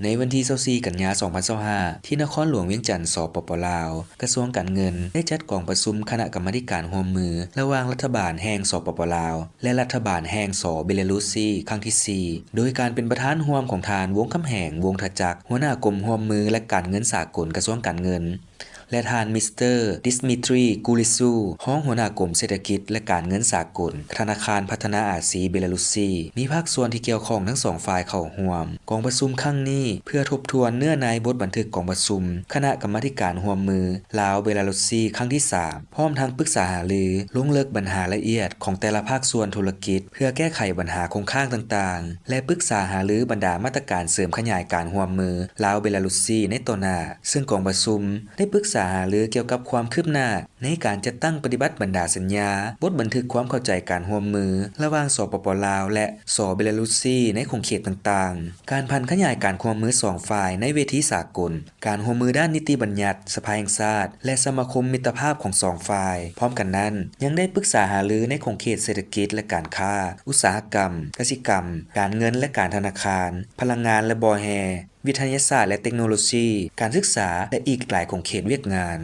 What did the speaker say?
ໃນວັນທີຊາວສີ່ ກັນຍາ ສອງພັນຊາວຫ້າ ທີ່ນະຄອນຫຼວງວຽງຈັນ ສປປ ລາວ, ກະຊວງການເງິນ ໄດ້ຈັດກອງປະຊຸມຄະນະກຳມາທິການຮ່ວມມື ລະຫວ່າງລັດຖະບານແຫ່ງ ສປປ ລາວ ແລະ ລັດຖະບານແຫ່ງ ສ ເບລາຣຸດຊີ ຄັ້ງທີສີ່ ໂດຍການເປັນປະທານຮ່ວມຂອງທ່ານ ວົງຄຳແຫງ ວົງທະຈັກ ຫົວໜ້າກົມຮ່ວມມື ແລະ ການເງິນສາກົນ ກະຊວງການເງິນ ແລະ ທ່ານ ມິສເຕີ ດິສມິທຣີ ກູລິຊູ ຮອງຫົວໜ້າກົມເສດຖະກິດ ແລະ ການເງິນສາກົນ ທະນາຄານພັດທະນາອາຊີ ເບລາຣຸດຊີ ມີພາກສ່ວນທີ່ກ່ຽວຂ້ອງທັງສອງຝ່າຍເຂົ້າຮ່ວມ. ກອງປະຊຸມຄັ້ງນີ້ເພື່ອທົບທວນເນື້ອໃນບົດບັນທຶກກອງປະຊຸມຄະນະກຳມາທິການຮ່ວມມືລາວ-ເບລາຣຸດຊີ ຄັ້ງທີສາມ ພ້ອມທັງປຶກສາຫາລືລົງເລິກບັນຫາລະອຽດຂອງແຕ່ລະພາກສ່ວນທຸລະກິດ ເພື່ອແກ້ໄຂບັນຫາຄົງຄ້າງຕ່າງໆ ແລະ ປຶກສາຫາລືບັນດາມາດຕະການເສີມຂະຫຍາຍການຮ່ວມມືລາວ-ເບລາຣຸດຊີໃນຕໍ່ໜ້າ, ເຊິ່ງກອງປະຊຸມໄດ້ປຶກສາຫາລືກ່ຽວກັບຄວາມຄືບໜ້າໃນການຈັດຕັ້ງປະຕິບັດບັນດາສັນຍາ, ບົດບັນທຶກຄວາມເຂົ້າໃຈການຮ່ວມມືລະຫວ່າງ ສປປ ລາວ ແລະ ສ ເບລາຣຸດຊີ ໃນຂົງເຂດຕ່າງໆ, ການຜັນຂະຫຍາຍການຮ່ວມມືສອງຝ່າຍໃນເວທີສາກົນ, ການຮ່ວມມືດ້ານນິຕິບັນຍັດ, ສະພາແຫ່ງຊາດ ແລະ ສະມາຄົມມິດຕະພາບຂອງສອງຝ່າຍ. ພ້ອມກັນນັ້ນ, ຍັງໄດ້ປຶກສາຫາລືໃນຂົງເຂດເສດຖະກິດ ແລະ ການຄ້າ, ອຸດສາຫະກຳ, ກະສິກຳ, ການເງິນ ແລະ ການທະນາຄານ, ພະລັງງານ ແລະ ບໍ່ແຮ່, ວິທະຍາສາດ ແລະ ເຕັກໂນໂລຊີ, ການສຶກສາ ແລະ ອີກຫຼາຍຂົງເຂດວຽກງານ.